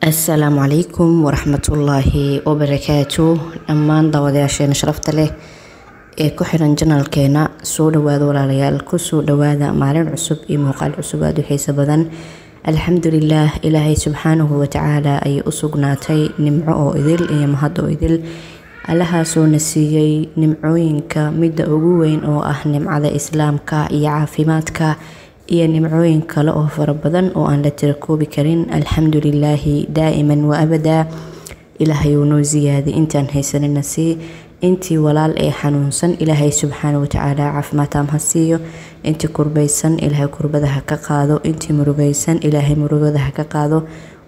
Assalaamu calaykum waraxmatullaahi wabarakaatu. Dhammaan daawadayaasheena sharafta leh ee ku xiran janalkeena, soo dhawaada walaalayaal, kusoo dhawaada maalin cusub iyo muuqaal cusub aada u xiiso badan. Alxamdulilaah, Ilaahay subxaanahu watacaala ayay u sugnaatay nimco oo idil iyo mahad oo idil, Allahaasoo na siiyey nimcooyinka midda ugu weyn oo ah nimcada Islaamka iyo caafimaadka iyo nimcooyin kale oo fara badan oo aan la tirakoobi karin. Alxamdulilaahi daa'iman wa abadaa. Ilaahay uu noo siyaaday intaan haysanina sii. Intii walaal ee xanuunsan, Ilaahay subxaana watacaala caafimaad taam ha siiyo. Intii kurbaysan, Ilaahay kurbada ha ka qaado. Intii murugaysan, Ilaahay murugada ha ka qaado.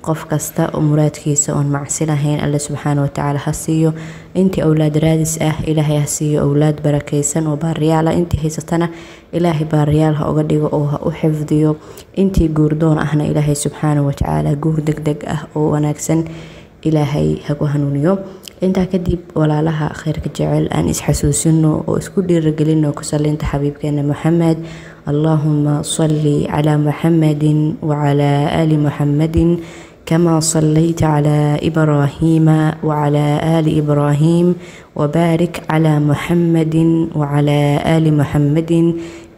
Qof kasta oo muraadkiisa oon macsi lahayn, Alle subxaana watacaala ha siiyo. Intii awlaad raadis ah, Ilaahay ha siiyo awlaad barakaysan oo baariyaal ah. Intii haysatana, Ilaahay baariyaal ha uga dhigo oo ha u xifdiyo. Intii guurdoon ahna, Ilaahay subxaana watacaala guur deg deg ah oo wanaagsan Ilaahay haku hanuuniyo. Intaa kadib, walaalaha khayrka jecel, aan isxasuusino oo isku dhiirigelino ku salinta xabiibkeena Muxamed. Allaahuma salli calaa Muxamedin wacalaa aali Muxamedin كما صليت على إبراهيم وعلى آل إبراهيم، وبارك على محمد وعلى آل محمد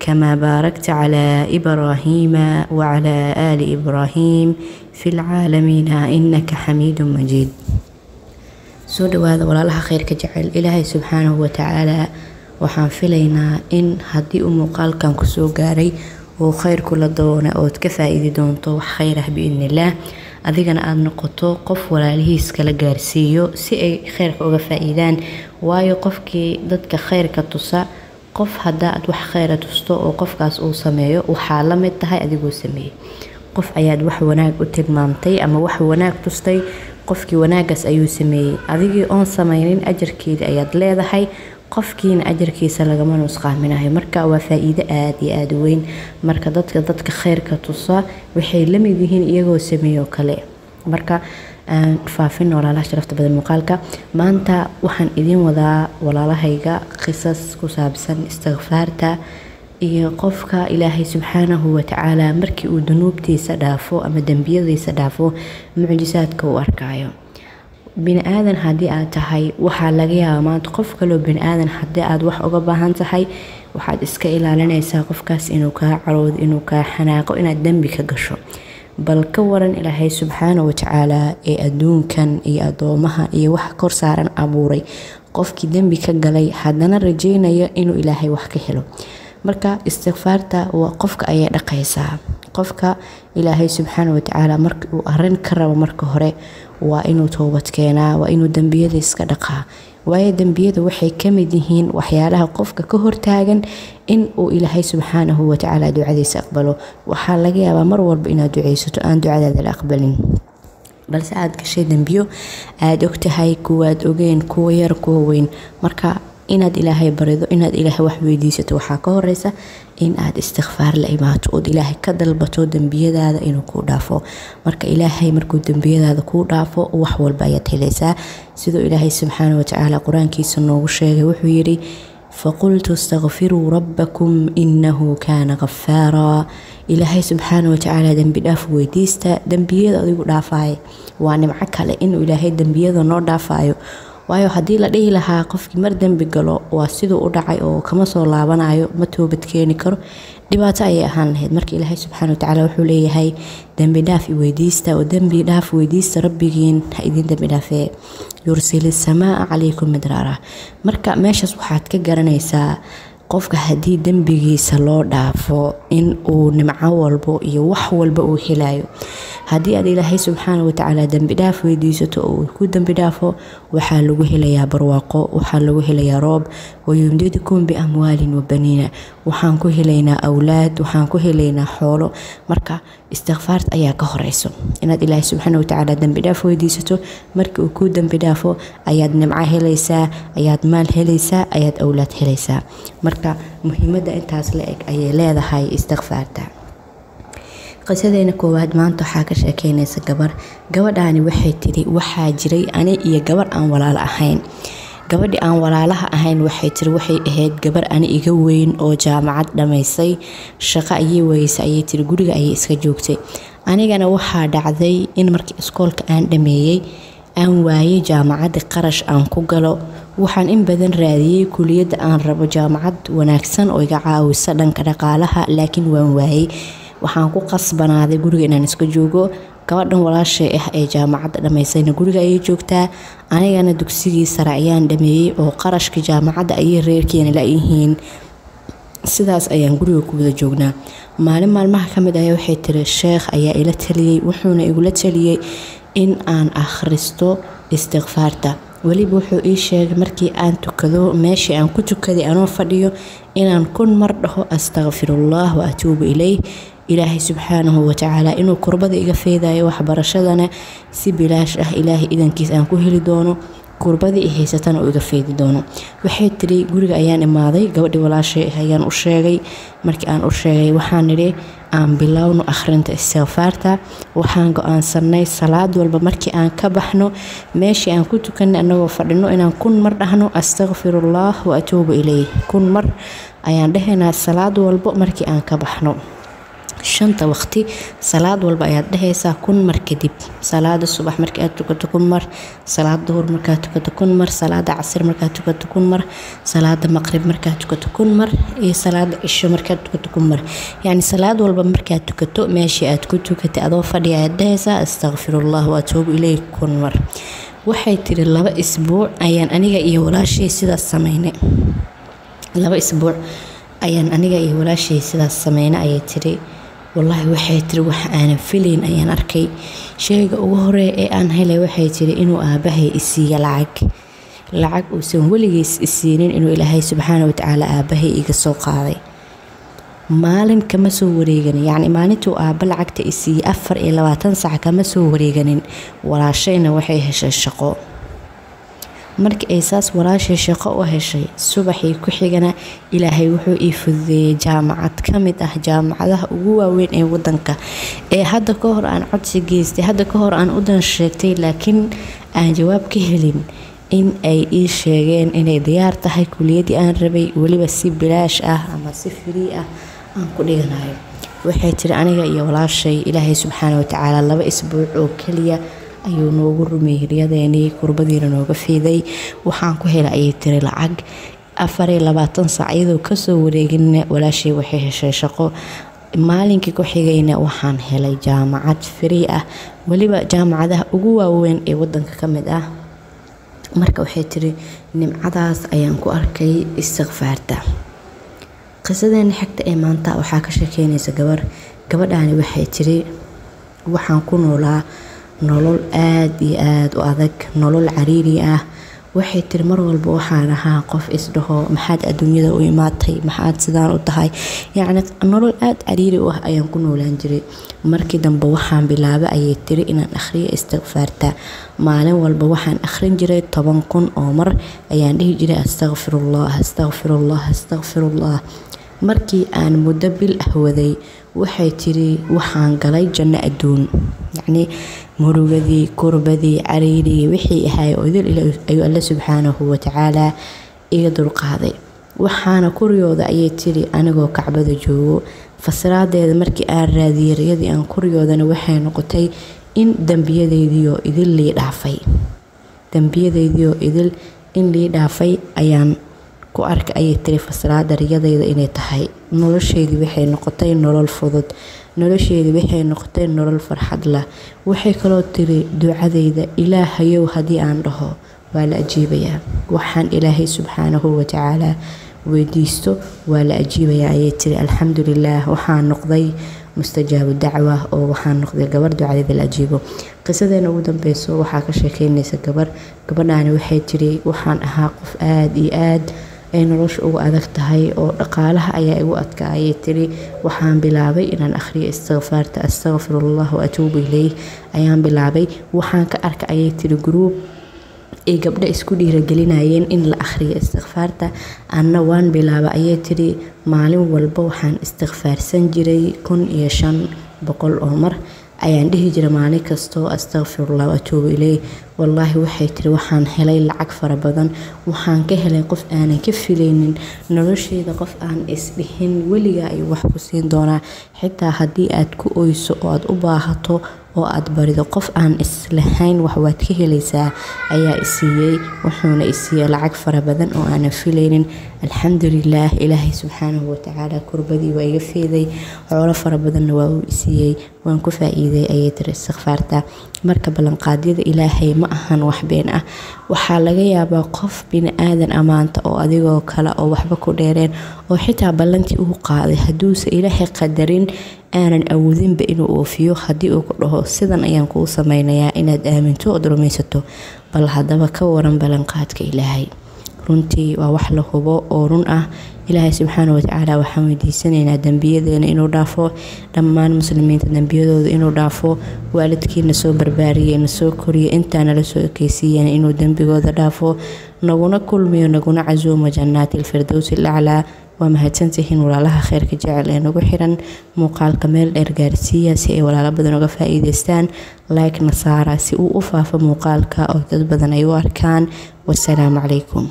كما باركت على إبراهيم وعلى آل إبراهيم في العالمين إنك حميد مجيد. Soo dhawaada walaalaha khayrka jecel. Ilaahay subxaanahu watacaala waxaan filaynaa in haddii uu muuqaalkan kusoo gaaray oo khayrku la doona ood ka faa-iidi doonto wax khayr ah biidnillaah, adigana aada noqoto qof walaalihiis kala gaarsiiyo si ay khayrka uga faa-iidaan. Waayo, qofkii dadka khayrka tusa, qof haddaa aad wax khayra tusto oo qofkaas uu sameeyo, waxaa la mid tahay adigoo sameeyey. Qof ayaad wax wanaag u tilmaamtay ama wax wanaag tustay, qofkii wanaagaas ayuu sameeyey. Adigii oon sameynin ajarkeeda ayaad leedahay, qofkiina ajarkiisa lagama nusqaaminayo. Marka waa faa-iido aada iyo aada u weyn. Marka dadka khayrka tusa waxay la mid yihiin iyagoo sameeyoo kale. Marka faafin, walaalaha sharafta badan, muuqaalka maanta waxaan idiin wadaa, walaalahayga, qisas ku saabsan istikfaarta iyo qofka Ilaahay subxaanahu watacaala markii uu dunuubtiisa dhaafo ama dembiyadiisa dhaafo mucjisaadka uu arkaayo. Bini aadan haddii aad tahay, waxaa laga yaabaa maanta qof kaloo bini aadan haddii aad wax uga baahan tahay, waxaad iska ilaalinaysaa qofkaas inuu kaa caroodo, inuu kaa xanaaqo, inaad dembi ka gasho. Bal ka waran Ilaahay subxaana watacaala ee adduunkan iyo addoomaha iyo wax kor saaran abuuray, qofkii dembi ka galay haddana rajeynaya inuu Ilaahay wax ka helo? Marka istikfaarta waa qofka ayay dhaqaysaa. Qofka Ilaahay subxaana watacaala marka uu arin ka rabo, marka hore waa inuu toobad keenaa, waa inuu dembiyada iska dhaqaa. Waayo, dembiyada waxay ka mid yihiin waxyaalaha qofka ka hortaagan in uu Ilaahay subxaanahu watacaala ducadiisa aqbalo. Waxaa laga yaabaa mar walba inaad duceysato aan ducadaada la aqbalin, balse aada gashay dembiyo aada ogtahay, kuwaad ogeen, kuwa yar, kuwa weyn. Marka inaad Ilaahay barido, inaad Ilaahay wax weydiisato, waxaa ka horeysa in aad istikfaar la imaato ood Ilaahay ka dalbato dembiyadaada inuu kuu dhaafo. Marka Ilaahay markuu dembiyadaada kuu dhaafo, wax walba ayaad helaysaa. Siduu Ilaahay subxaana watacaala qur-aankiisa noogu sheegay, wuxuu yidhi: "Faqultu istakfiruu rabbakum inahu kaana gafaaraa." Ilaahay subxaana watacaala dembi dhaaf weydiista, dembiyada adigu dhaafaaya. Waa nimco kale inuu Ilaahay dembiyada noo dhaafayo. Waayo, haddii la dhihi lahaa qofkii mar dembi galo waa siduu u dhacay oo kama soo laabanayo, ma toobad keeni karo, dhibaato ayay ahaan lahayd. Marka Ilaahay subxaana watacaala wuxuu leeyahay: "Dembi dhaaf iweydiista oo dembi dhaaf weydiista Rabbigiin, ha idin dembi dhaafee. Yursili samaa calaykum midraara." Marka meeshaas waxaad ka garanaysaa qofka haddii dembigiisa loo dhaafo in uu nimco walbo iyo wax walba uu helayo. Haddii aad Ilaahay subxaana watacaala dembi dhaaf weydiisato oo uu ku dembi dhaafo, waxaa lagu helayaa barwaaqo, waxaa lagu helayaa roob. "Wayumdidukum biamwaalin wabaniina." Waxaan ku helaynaa awlaad, waxaan ku helaynaa xoolo. Marka istikfaarta ayaa ka horeyso inaad Ilaahay subxaana watacaala dembi dhaaf weydiisato. Markii uu kuu dembi dhaafo ayaad nimco helaysaa, ayaad maal helaysaa, ayaad awlaad helaysaa. Marka muhiimadda intaas la eg ayay leedahay istikfaarta. Qisadeena koowaad maanta waxaa ka sheekeynaysa gabar. Gabadhaani waxay tiri: "Waxaa jiray ani iyo gabar aan walaalo ahayn." Gabadhii aan walaalaha ahayn, waxay tiri, waxay ahayd gabar ani iga weyn oo jaamacad dhamaysay. Shaqo ayay weysay, ayay tiri, guriga ayay iska joogtay. Anigana waxaa dhacday in markii iskoolka aan dhameeyey aan waayay jaamacadda qarash aan ku galo. Waxaan in badan raadiyey kuliyadda aan rabo, jaamacad wanaagsan oo iga caawisa dhanka dhaqaalaha, laakiin waan waayay. Waxaan ku qasbanaaday guriga inaan iska joogo. Gabadhan walaashay ah ee jaamacadda dhamaysayna guriga ayay joogtaa, anigana dugsigii sare ayaan dhameeyey oo qarashka jaamacadda ayay reerkeena la-yihiin. Sidaas ayaan guriga ku wada joognaa. Maalin maalmaha ka mid ah waxay tiri sheekh ayaa ila taliyey, wuxuuna igula taliyey in aan akhristo istikfaarta. Weliba wuxuu ii sheegay markii aan tukado meeshii aan ku tukaday anoo fadhiyo inaan 1000 mar dhaho astakfirullah wa atuubu ilayh. Ilaahay subxaanahu watacaala inuu kurbada iga feedayo, waxbarashadana si bilaash ah ilaahay idankiis aan ku heli doono, kurbadii i haysatana uu iga feedi doono. Waxay tiri guriga ayaan imaaday, gabadhii walaashay ayaan u sheegay. Markii aan u sheegay waxaan nidhi aan bilowno akhrinta istikfaarta. Waxaan go-aansanay salaad walba markii aan ka baxno meeshii aan ku tukanay anagoo fadhino inaan 1000 mar dhahno astakfirullah wa atuubu ilayh. 1000 mar ayaan dhahaynaa salaad walbo markii aan ka baxno. 5 waqti salaad walba ayaad dhahaysaa 1000 mar kadib. Salaada subax markii aad tukato 1000 mar, salaada duhur markaad tukato 1000 mar, salaada casir markaad tukato 1000 mar, salaada maqrib markaad tukato 1000 mar, iyo salaada cisho markaad tukato 1000 mar. Yacni salaad walba markaad tukato meeshii aad ku tukatay adoo fadhiya ayaad dhahaysaa astakfirullah wa atuubu ilayh 1000 mar. Waxay tiri 2 isbuuc ayaan aniga iyo walaashay sidaas sameynay. 2 isbuuc ayaan aniga iyo walaashay sidaas sameynay ayay tiri. Wallaahi waxay tiri wax aanan filayn ayaan arkay. Sheyga ugu horeeya ee aan helay waxay tiri inuu aabahay isiiyo lacag, lacag uusan weligiis isiinin inuu ilaahay subxaana watacaala aabahay iga soo qaaday. Maalin kama soo wareeganin, yacni maalintuu aaba lacagta isiiyey 24 sac kama soo wareeganin, walaashayna waxay heshay shaqo. Markii ay saas walaashay shaqo u heshay, subaxii ku xigana ilaahay wuxuu ii fududeeyey jaamacad ka mid ah jaamacadaha ugu waaweyn ee wadanka ee hadda ka hor aan codsi geystay, hadda ka hor aan u dan sheegtay, laakiin aan jawaab ka helin, in ay ii sheegeen inay diyaar tahay kuliyaddii aan rabay, weliba si bilaash ah ama si free ah aan ku dhiganayo. Waxay tiri aniga iyo walaashay ilaahay subxaana watacaala 2 isbuuc oo keliya ayuu noogu rumeeyey riyadeenii, kurbadiina nooga fiiday. Waxaan ku helay ayay tiri lacag 24 saac iyadoo kasoo wareeginna walaashay waxay heshay shaqo. Maalinkii ku xigayna waxaan helay jaamacad free ah, weliba jaamacadaha ugu waaweyn ee wadanka ka mid ah. Marka waxay tiri nimcadaas ayaan ku arkay istikfaarta. Qisadeena xigta ee maanta waxaa ka sheekeynaysa gabar. Gabadhaani waxay tiri waxaan ku noolaa nolol aad iyo aad u adag, nolol cariiri ah. Waxay tiri mar walba waxaan ahaa qof isdhaho maxaad adduunyada u imaatay, maxaad sidaan u tahay, yacni nolol aad cariiri u ah ayaan ku noolaan jiray. Markii dambe waxaan bilaabay ayay tiri inaan akhriyo istikfaarta. Maalin walba waxaan akhrin jiray 10,000 oo mar ayaan dhihi jiray astakfirullah astakfirullah astakfirullah. Markii aan muddo bil ah waday waxay tiri waxaan galay janno adduun, yacni murugadii, kurbadii, cariirigii wixii ahay oo idil ayuu alle subxaanahu watacaala iga dulqaaday. Waxaana ku riyooda ayay tiri anigoo kacbada joogo. Fasiraadeeda markii aan raadiyey riyadii aan ku riyoodana waxay noqotay in dembiyadeydiioo idil lii dhaafay, dembiyadeydiioo idil in lii dhaafay ayaan ku arkay ayay tiri fasiraada riyadeyda inay tahay. Nolosheydii waxay noqotay nolol fudud, nolosheydii waxay noqotay nolol farxad leh. Waxay kaloo tiri ducadeyda ilaahayow haddii aan dhaho waa la ajiibayaa, waxaan ilaahay subxaanahu watacaala weydiisto waa la ajiibayaa ayay tiri. Alxamdulilaah waxaan noqday mustajaabu dacwa oo waxaan noqday gabar ducadeeda la ajiibo. Qisadeena ugu dambeyso waxaa ka sheekeynaysa gabar. Gabadhaani waxay tiri waxaan ahaa qof aad iyo aad ay nolosha ugu adag tahay oo dhaqaalaha ayaa igu adkaa ayay tiri. Waxaan bilaabay inaan akhriyo istikfaarta astakfirullah wa atuubu ilayh ayaan bilaabay. Waxaan ka arkay ayay tiri group ay gabdho isku dhiiragelinayeen in la akhriyo istikfaarta, anna waan bilaabay ayay tiri. Maalin walba waxaan istikfaarsan jiray 1500 oo mar. Ayaan dhihi jiray maalin kastoo astaqfirullah wa atuubu ileyh. Wallaahi waxay tiri waxaan helay lacag fara badan, waxaan ka helay qof aanan ka filaynin nolosheeda, qof aan isdhihin weligaa ayuu wax ku siin doonaa, xitaa haddii aad ku oyso oo aad u baahato oo aad barido qof aan islahayn wax waad ka helaysaa ayaa isiiyey, wuxuuna isiiyey lacag fara badan oo aanan filaynin. Alxamdulilaah, Ilaahay subxaanahu watacaala kurbadii waa iga feeday, xoolo fara badanna waa uu isiiyey, waan ku faa-iiday, ayay tiri istikfaarta. Marka ballanqaadyada Ilaahay ma ahan wax been ah. Waxaa laga yaabaa qof bini aadan amaanta oo adigoo kale oo waxba ku dheereen oo xitaa ballantii uu qaaday hadduuse Ilaahay qadarin aanan awoodinba inuu oofiyo, haddii uu ku dhaho sidan ayaan kuu sameynayaa, inaad aaminto ood rumaysato. Bal haddaba ka waran ballanqaadka Ilaahay? Runtii waa wax la hubo oo run ah. Ilaahay subxaana watacaala waxaan weydiisanaynaa dembiyadeena inuu dhaafo, dhammaan muslimiinta dembiyadooda inuu dhaafo, waalidkiina soo barbaariyey, na soo koriyey, intaana la soo ekeysiiyeen inuu dembigooda dhaafo, naguna kulmiyo, naguna casuumo jannaati alfirdowsi alaclaa. Waa mahadsantihiin walaalaha kheyrka jecel ee nagu xiran. Muuqaalka meel dheer gaarsiiya si ay walaalo badan uga faa-iideystaan, like na saara si uu u faafo muuqaalka oo dad badan ay u arkaan. Wasalaamu calaykum.